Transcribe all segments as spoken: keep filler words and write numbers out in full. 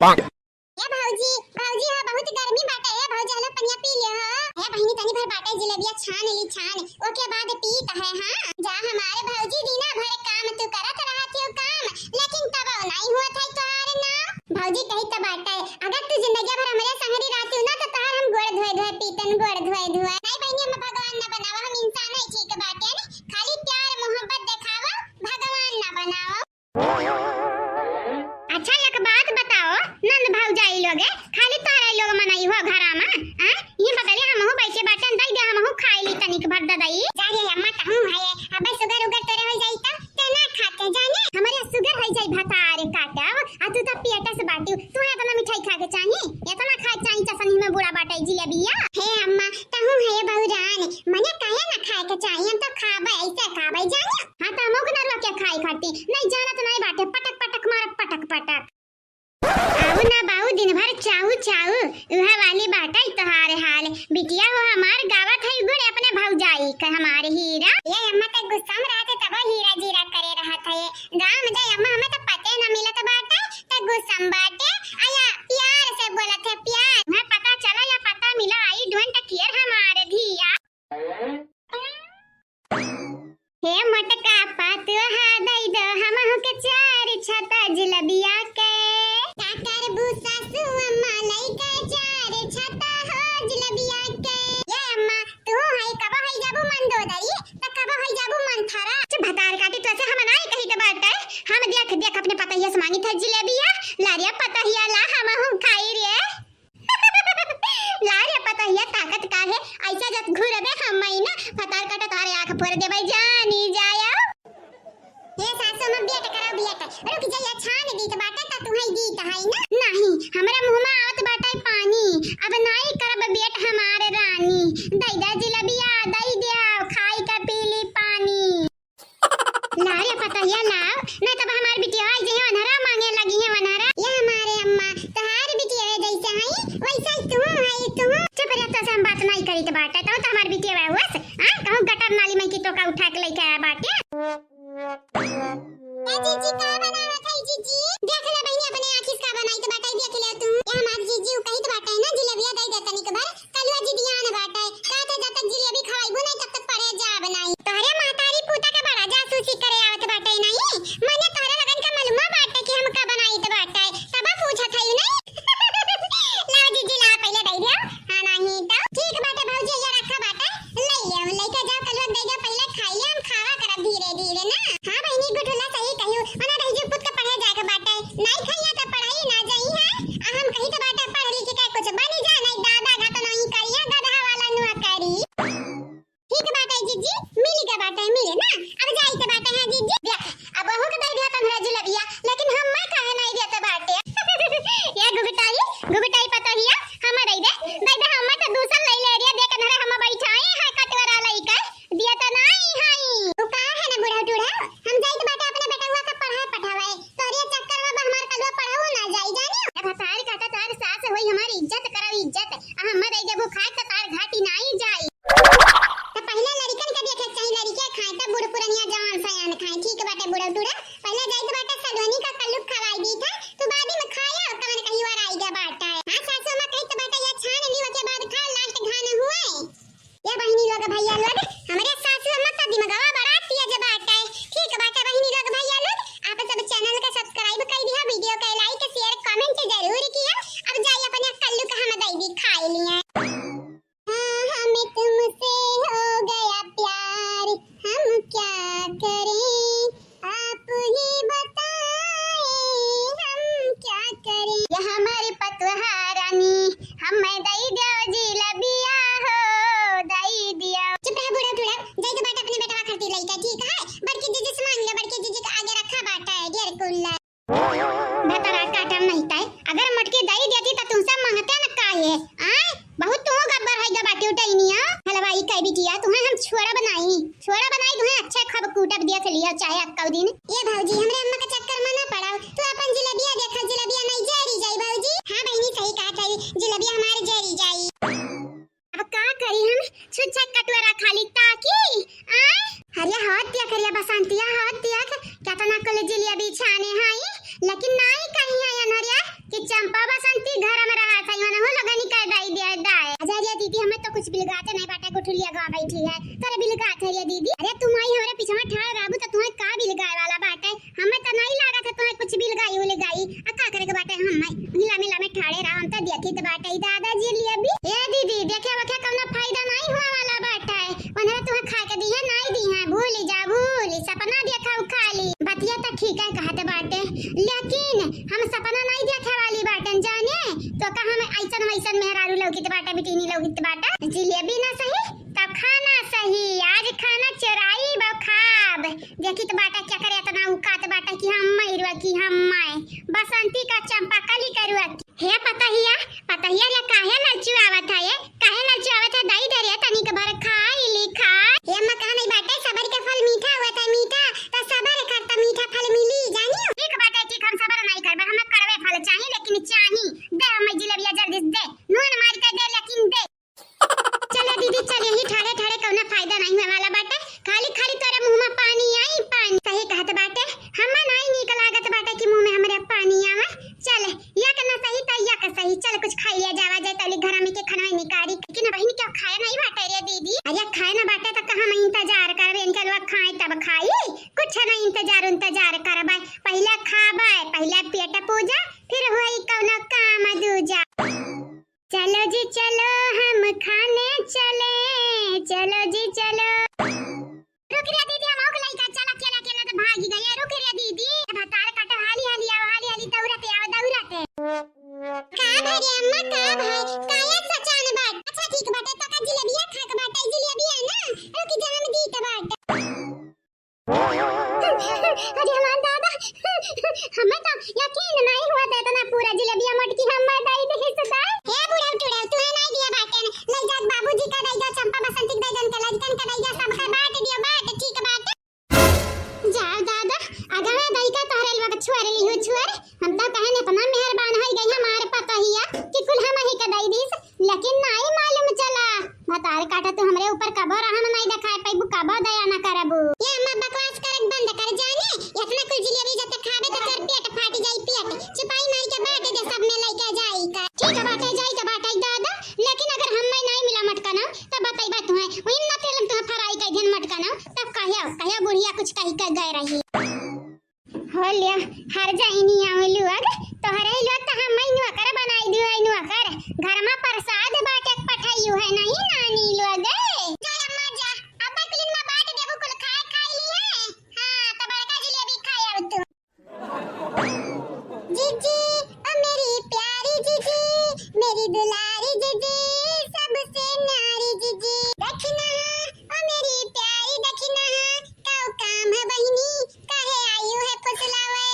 ए भौजी, भौजी हो, बहुत गर्मी बाटे। ए भौजी, हलो पनिया पी ले हो। ए बहिनी, तनी भर बाटे जिलेबिया छान ली, छान, ओके बाद पीत है। हाँ, जा हमारे भौजी, दिना भर काम तू करत रहत हो काम, लेकिन तब नहीं हुआ था तोहार नाम। भौजी कही त बाटे, अगर तू जिंदगी भर हमरे संगरी रहती ना, तो तोहार हम गोड़ धोए धोए पीतन, गोड़ धोए धोए। नहीं बहिनी, हम भगवान ना बनावा, हम इंसान है, ठीक बाटे ने, खाली प्यार मोहब्बत देखावा, भगवान ना बनावा। अच्छा, एक बात बताओ, नंद भौजाई लोगे, खाली तोहरे लोग मनई हो घरा में, हाँ? ये बगलिया हमहू बैठे बाटन, दई दे, हमहू खाई ली तनिक भर ददई। जा रे अम्मा, तहूँ है, अबे sugar उगर तोरे हो जाई त, ते ना खाते जाने, हमरे sugar हो जाई भतारे काटब, आ तू तो पियटस बाटू, तू इतना मिठाई खा के चाही, इतना खाए चाही चसनी में बूड़ा बाटे जिलेबिया। हे अम्मा, तहूँ है बहुरान, मने काहे ना खाए के चाही, हम तो खाबे, ऐसे खाबे जाने। हाँ, त हमहू के ना रोके खाए खाती। नहीं जानत नहीं बाटे, पटक पटक मारब, पटक पटक। आऊ ना बाऊ, दिन भर चाऊ चाऊ, उहे वाली बाटे तोहार हाल। बिटिया हो हमार गावत है गुण अपने भौजाई के, हमार हीरा। ये अम्मा के गुस्सा में रहते तब हीरा जीरा करे रहत है। गाँव में जाए अम्मा, हमें तो पते ना मिलत बाटे, त गुस्सा में बाटे। आया प्यार से बोलत है, प्यार। मैं पता चला या पता मिला, I don't care हमार धिया। हे मोटका पातुआ, दई दो हमहू के चार छाता जिलेबिया के। का करबू सासू अम्मा, लइका चार छाता हो जिलेबिया के। ये अम्मा, तू हई कब हई जाबू मंदोदरी, त कब हई जाबू मंथरा। चुप भतार काटी, तो से हम नाई कही त बात है। हम देख देख अपने पतहिया से मांगी थे जिलेबिया, ला रे पतहिया ला, हमहू खाई रे। ला रे पतहिया, ताकत का है, ऐसा जत घुरबे हम महीना, फतार काटा तोहरे आँख फोड़ देबै, जानी जाया। ये सासू में बेट करा बेट, रुक जाइए, छान दीत बाटे त तुहई दीत है ना। नहीं, हमरा मुँह में आवत बाटे पानी, अब नाई करब बेट हमारे रानी, दई दे जिलेबिया, दई दे, खाई के पी ली पानी। लाओ रे पतोहिया, लाओ, नहीं तब हमार बिटिया आई जइहे वनहरा मांगे लगी है वनहरा। ये हमारे अम्मा, तोहार बिटिया है जैसे हई, वैसे ही तू हई, तू। चुप रह, तो से हम बात नहीं करी त बाटे, तो, तो हमार बिटिया है हुआ से, हाँ, कहूँ गटर नाली में की तो का उठा के लेके आया बाटे। ए जीजी, का बनावत है जीजी? देख ले बहिनी, अपने आँखी से का बनाई त बाटे, देख ले तू। ये हमार जीजी, उ कही त बाटे ना, जिलेबिया दे दे तनिक भर। कलुआ जिदियान बाटे, कहत है, "जब तक जिलेबी खवाइबू नहीं, तब तक पढ़े जाब नहीं।" तोहरे महतारी पूता के बड़ा जासूसी करे आवत बाटे नहीं। मने तोहरे लगन के मालूमा बाटे कि हम का बनाइत बाटे, तब पूछत है नहीं। लाओ जीजी, ला पहले दे दियो। हाँ, नहीं तो। ठीक बाटे भौजी, ये रखा बाटे, ले आओ, लेके जाओ, कलुआ दे दे, पहले खाई ले, हम खावा करब धीरे धीरे ना। हाँ बहिनी, गुठुला सही कहियो, मने रही जो पुत के पढ़े जाए के बाटे, नहीं खाइया तो पढ़ाई ना जाई है। आ हम कही तो बाटे, पढ़ लिख के कुछ बनी जा, नहीं दादा का तो नहीं करिया, गधा वाला नुआ करी। ठीक बाटे जीजी, मिल के बाटे, मिले ना। अब जाई तो बाटे है जीजी। देख, अब वहू के दे दिया तन्हरा जिलेबिया, लेकिन हम मैं काहे नहीं देते बाटे। ये घुघटाई, घुघटाई पतोहिया, हम दे दे, दे दे, हम तो दूसर ले ले रिया, देख तन्हरा हम बैठाए हैं कटवरा लइके, दिया तो नहीं है। तू कहा है ना बूढ़ा टूढ़ा, हम जाई तो बाटे अपने बेटवा का पढ़ाए पढ़ावे, तोरे चक्कर में बा हमार कलुआ पढ़ाऊ ना जाई जानी। अब तार काटा तार सास होई हमारी इज्जत करब इज्जत, आ हम दे देबू खाए तो तार घाटी नहीं जाई। त पहिले लड़िकन के देखे के चाही, लड़िके खाए, तब बूढ़ पुरनिया जवान सयान खाए। ठीक बाटे बूढ़ा टूढ़ा, पहिले जाइत बाटे सलोनी का कल्लू खवाई दी था, तू बादी में खाया, कवन कहीं और आई गया बाटा है। हाँ सासू माँ कहित बाटे, "या छान ली, ओके बाद खा, last घान हुए।" या बहिनी लोग भैया लोग, हमरे सासू अम्मा का दिमगवा बड़ा तेज बाटे। ठीक बाटे बहिनी लोग भैया लोग, आप सब channel के subscribe कर दिया, video के like, share, comment जरूर किया। अब जाई अपने कल्लू का हम दे दी खाए लिए। हाँ, हमें तुमसे हो गया प्यार, हम क्या करें, आप ही बताएं, हम क्या करें। ये हमारी पतोहा रानी, हमें दई दो जिलेबिया हो, दई दियो। चुप रह बूढ़ा टूढ़ा, जाई तो बाटे अपने बेटवा खातिर लइका, ठीक है? बड़की जीजी से मांग ले, बड़की जीजी के आगे रखा बाटा है, ढेर कुल्ला। भतरा काटम नहीं ताई, अगर मोटकी दई देती त तुमसे मांगते न काहे? आय, बहुत तू गब्बर है गा बाटी उठैनिया। हलवाई कह बिटिया, तुम्हें हम छोड़ा बनाई, छोड़ा बनाई तुम्हें अच्छे खब कूटब दिया से लिया चाहे अक्का दिन। ये भौजी, हमरे अम्मा के चक्कर में ना पड़ाओ, तू अपन जिलेबिया देखा, जिलेबिया नहीं जरी जाई भौजी। हाँ बहिनी सही कहा तारी, जिलेबिया हमारे जरी जाई। अब का करी हम, छुच्छा कटोरा खाली ताकी, आय? अरे हाथ दिया करिया बसंतिया, हाथ दिया क-, केतना कुल जिलेबी छाने हई, लेकिन नाई कही है अनहरिया कि चंपा बसंती घर में रहा था, इवन हो लगनी कर दाई दिया दाए। अरे, अरे दीदी, हमें तो कुछ बिलगाते नहीं बाटे, गुठलिया गाँव बैठी है, तोरे बिलगात है रे दीदी। अरे तुम आई हमारे पीछे में ठाड़ रहबू तो तुम्हें का बिलगाए वाला बाटे? हमें तो नहीं लागत है तुम्हें कुछ बिलगाई उलगाई। आ का करे के बाटे, हम मैं हिला मिला में ठाड़े रहा, हम तो देखी तो बाटे ई दादा जिलेबी। ए दीदी, देखे वखे कौनो फायदा नहीं हुआ वाला बाटे। उन्हें तुम्हें खा के दिए नहीं दी है, भूल जा भूल, सपना देखा खाली। बतिया तो ठीक है कहत बाटे, लेकिन हम सपना नहीं देखे वाली बाटन जाने। तो का हम ऐसन वैसन मेहरारू लौकित बाटा, बिटिनी लौकित बाटा, जिलेबी ना सही तो खाना सही। आज खाना चोराई बा खाब, देखित बाटा क्या करे इतना उकात बाटा कि हम मरुआ कि हम माए बसंती का चंपा कली करुआ। हे पतहिया, पतहिया रे काहे ललचुआवत है ये? काहे ललचुआवत है? दई दे रे तनिक भर खाई ली खाई। हे अम्मा कहा नहीं बाटे, सबर के फल मीठा हुआ था मीठा, तो सबर कर तो मीठा फल मिली जानी। ठीक बाटे, ठीक, हम सबर नहीं करबे, हमें कड़वे फल चाहिए, लेकिन चाहिए। दे हमें जिलेबिया जल्दी से दे, नून मार के दे लेकिन दे। चले दीदी चले, ही ठाड़े ठाड़े कौनो फायदा नहीं हुए वाला बाटे, खाली खाली तोरे मुंह में पानी आई पानी। सही कहत बाटे, हमें नहीं नीक लागत बाटे कि मुंह में हमरे पानी आवे। चल, या के ना सही तो या के सही, चल कुछ खाई लिया जावा जाए, तौली घर में के खाना निकारी। लेकिन बहिन क्या खाए नहीं बाटे रे दीदी? अरे खाए ना बाटे तो कहाँ हम इंतजार करबे, इनके लोग खाए तब खाई, कुछ ना इंतजार उंतजार करबे, पहले खाबे, पहले पेट पूजा, फिर हुई कौनो काम दूजा। चलो जी चलो हम खाने चले, चलो जी चलो। रुक रे दीदी, हम आउक लइका, चल अकेला अकेला तो भागी गई। रुक रे दीदी, भतार काटो, हाली हाली आओ, हाली हाली दौड़ते आओ, दौड़ते। का भाई रे अम्मा, का भाई, काया सचान बाट? अच्छा ठीक बाटे, तो का जिलेबिया खाक बाटे, जिलेबिया ना, रुकी जन्म दीत बाटे। अरे हमार दादा, हमें तो यकीन नहीं हुआ था इतना पूरा जिलेबिया मोटकी हम मैं दई दे हिस्सेदार। हे बुढ़ऊ टुड़ऊ, तू है नहीं दिया बाटन, ले जा बाबूजी का दई जा, चंपा बसंती का दई जा, उनके लड़कन का दई जा, सबका बांट दियो, बांट, ठीक बात। जा दादा, अगर मैं दई का तोहरे लोग छुअर ली हूँ, छुअर, हम तो कहन इतना मेहरबान हो गई हमारे पतोहिया कि कुल हम ही का दई दीस, लेकिन नाई मालूम चला। भतार काटा तू हमरे ऊपर कबो रहम नाई देखाए पैबू, कबो दया ना करबू। ये अम्मा बकवास करक बंद कर जाने, इतना कुल जिलेबी जब तक खाबे तो तोर पेट फाट जाई पेट। चुपाई माई के बांट दे सब में लइके जाई का। ठीक है बाटे, जाई के बाटे दादा, लेकिन अगर हम मैं नाई मिला मटकना तब बताई बात है। वही ना तेल तुहे फराई कर दिन मटकना तब कहियो, कहियो बुढ़िया कुछ कही के गए रही। हो लिया, हर जाइनी आवे लुअग, तोहरे लोग त हम नौकर बनाई दियो है नौकर। घर में प्रसाद बाटे पठाइयो है नहीं नानी लोग। जा अम्मा जा, अब फिल्म में बांट देबू कुल खाए खाई ली है। हाँ, तो बड़का जिलेबी खाए अब तू। जीजी, ओ मेरी प्यारी जीजी, मेरी दुलारी जीजी, सबसे न्यारी जीजी। दखिना, ओ मेरी प्यारी दखिना, काऊ काम है बहिनी, काहे आयु है फुसलावे?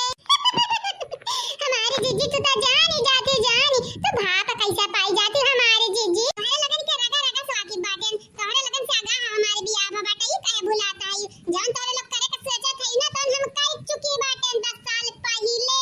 हमारी जीजी तू तो जानी जाती जानी, तू भाप कैसे पाई जाती हमारी जीजी? हमारे लगन के रगा रगा स्वाकी बाटन, तोहरे लगन से आगा है हमारे बियाह में बाटे, ई काहे भुलाता है? जौन तोरे लोग करे के सोचत है ना, तौन हम कर चुकी बाटन दस साल पहिले।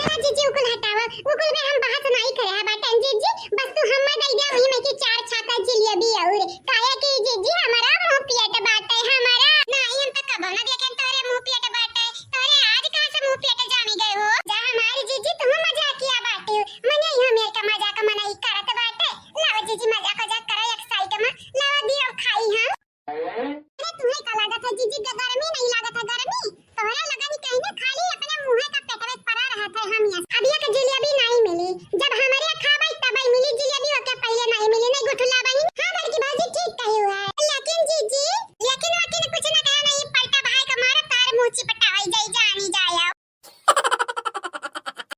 हाँ जीजी, उकुल हटावा, उकुल में हम बहस नहीं करे है बाटन जीजी, बस तू हम्मा दे दे वही में की चार छाता जिलेबी और काहे की जीजी हमारा मुंह पियत बाटे हमारा। नहीं, हम तो कबो ना देखे तोरे मुंह पियत बाटे, तोरे आज कहाँ से मुंह पियत जामी गए हो? जा हमारी जीजी, तुम मजाकिया बाटे, मने ही हमें का मजाक मनाई करत बाटे। लाओ जीजी, मजाक मजाक करो एक साइड में, लाओ दियो खाई हम। अरे तुम्हें का लागत है जीजी, ग-, गर्मी नहीं लागत है गर्मी? तोहरा लगन कहीं ना खाली अपने मुंह का पेट में पड़ा रहत है हम यहाँ। अब एक जिलेबी नहीं मिली, जब हमारे यहाँ खाबे तबे मिली जिलेबी, ओके पहले नहीं मिली, नहीं गुठला बहिन। हाँ बड़की भौजी ठीक कही हुआ है, लेकिन जीजी, लेकिन वकिन कुछ ना कहा नहीं, पलटा भाई का मारा तार मुंह चिपटा हो जाई जा।